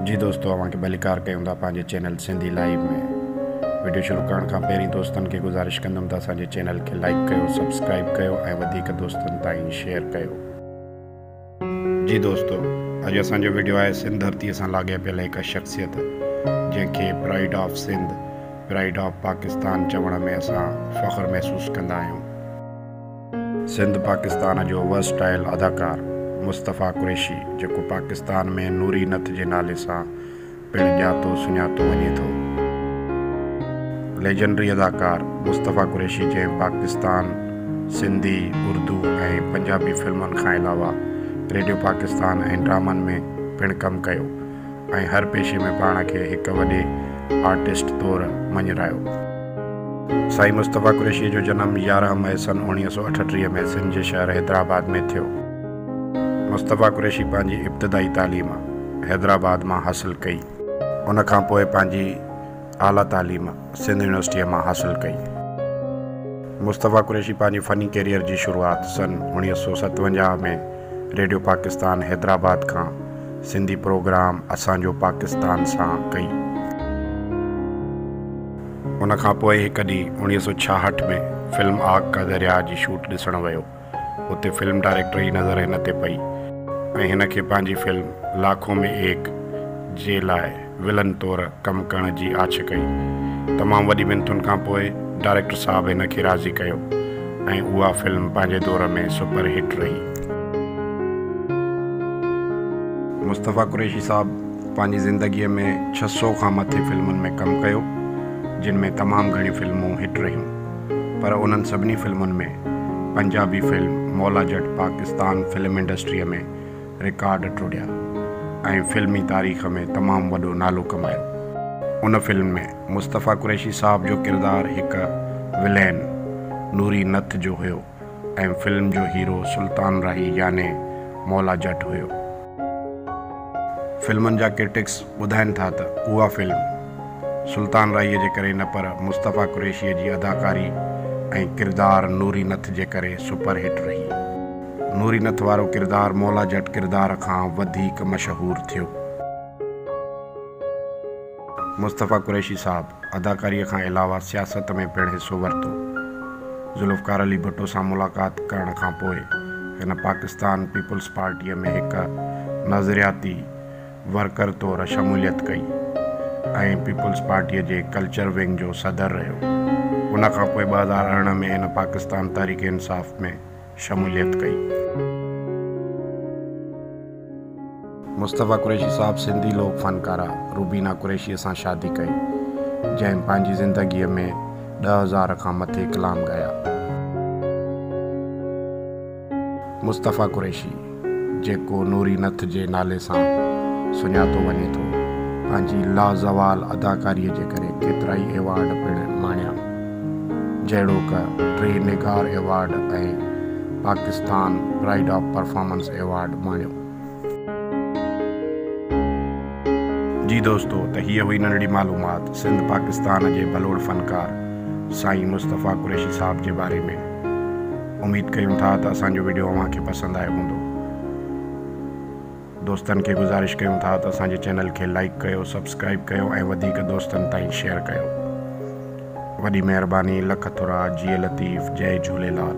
جي دوستو اوهان کي ڀليڪار ڪيون ٿا پنهنجي چينل سنڌي لائيو ۾. وڊيو شروع ڪرڻ کان پهرين دوستن کي گذارش ڪندم ته اسان جي چينل کي لائيڪ ڪيو سبسڪرائيب ڪيو ۽ وڌيڪ دوستن تائين شيئر ڪيو. جي دوستو اڄ اسان جو وڊيو آهي سنڌ ڌرتي سان لاڳاپيل هڪ شخصيت جنهن کي pride of Sindh pride of Pakistan چوڻ ۾ اسان فخر محسوس ڪندا آهيون. سنڌ پاڪستان جو ورسٽائل اداڪار مصطفيٰ قريشي جيڪو پاڪستان ۾ نوري نٿ جي نالي سان پڻ ڄاتو سڃاتو وڃي ٿو. ليجنڊري اداڪار مصطفيٰ قريشي جنهن پاڪستان، سنڌي، اردو ۽ پنجابي فلمن کان علاوه ريڊيو پاڪستان ۽ ڊرامن ۾ پڻ ڪم ڪيو ۽ هر پيشي ۾ پاڻ کي هڪ وڏي آرٽسٽ طور مڃرايو. سائين مصطفيٰ قريشيء جو جنم 11 مئي سن 1938 ۾ سنڌ جي شهر حيدرآباد ۾ ٿيو. مصطفيٰ قريشي پنهنجي ابتدائي تعليم حيدرآباد مان حاصل ڪئي. ان کان پوء پنهنجي اعليٰ تعليم سنڌ يونيورسٽيء مان حاصل ڪئي. مصطفيٰ قريشي پنهنجي فني ڪيريئر جي شروعات سن 1957 ۾ ريڊيو پاڪستان حيدرآباد کان سنڌي پروگرام اسان جو پاڪستان سان ڪئي. ان کان پوء هڪ ڏينهن 1966 ۾ فلم آگ ڪا درياء جي شوٽ ڏسڻ ويو. اتي فلم ڊائريڪٽر جي نظر هن تي پئي ۽ هن کي پنهنجي فلم لاکون ۾ ايڪ جي لاء ولن طور ڪم ڪرڻ جي آڇ ڪئي. تمام وڏي منٿن کان پوء ڊائريڪٽر صاحب هن کي راضي ڪيو ۽ اها فلم پنهنجي دور ۾ سپر هٽ رهي. مصطفيٰ قريشي صاحب پنهنجي زندگيء ۾ 600 کان مٿي فلمن ۾ ڪم ڪيو، جن ۾ تمام گهڻيون فلمون هٽ رهيون، پر انهن سڀني فلمن ۾ پنجابي فلم مولا جٽ پاڪستان فلم انڊسٽريء ۾ رڪارڊ ٽوڙيا ۽ فلمي تاريخ ۾ تمام وڏو نالو ڪمايو. ان فلم ۾ مصطفيٰ قريشي صاحب جو ڪردار هڪ ولين نوري نٿ جو هيو ۽ فلم جو هيرو سلطان راهي يعني مولا جٽ هيو. فلمن جا ڪرٽڪس ٻڌائن ٿا ته اها فلم سلطان راهيء جي ڪري نه پر مصطفيٰ قريشيء جي اداڪاري ۽ ڪردار نوري نٿ جي ڪري سپر هٽ رهي. نوري نٿ وارو ڪردار مولا جٽ ڪردار کان وڌيڪ مشهور ٿيو. مصطفيٰ قريشي صاحب اداڪاريء کان علاوه سياست ۾ پڻ حصو ورتو. ذوالفقار علي ڀٽو سان ملاقات ڪرڻ کان پوء هن پاڪستان پيپلز پارٽيء ۾ هڪ نظرياتي ورڪر طور شموليت ڪئي ۽ پيپلز پارٽيء جي ڪلچر ونگ جو صدر رهيو. ان کان پوء 2018 ۾ هن پاڪستان تحريڪ انصاف ۾ شموليت ڪئي. مصطفيٰ قريشي صاحب سنڌي لوڪ فنڪاره روبينا قريشيء سان شادي ڪئي، جنهن پنهنجي زندگيء ۾ 10,000 کان مٿي ڪلام ڳايا. مصطفيٰ قريشي، جيڪو نوري نٿ جي نالي سان سڃاتو وڃي ٿو، پنهنجي لازوال اداڪاريء جي ڪري ڪيترائي ايوارڊ پڻ ماڻيا، جهڙوڪ ٽي نگار award ۽ Pakistan pride of performance award ماڻيو. جي دوستو ته هيء هئي ننڍڙي معلومات سنڌ پاڪستان جي ڀلوڙ فنڪار سائين مصطفيٰ قريشي صاحب جي باري ۾. اميد ڪيون ٿا ته اسان جو وڊيو اوهان کي پسند آيو هوندو. دوستن کي گذارش ڪيون ٿا ته اسان جي چينل کي لائيڪ ڪيو، سبسڪرائيب ڪيو ۽ وڌيڪ دوستن تائين شيئر ڪيو. وڏي مهرباني لک ٿورا جيئي لطيف جئي جهوليلال.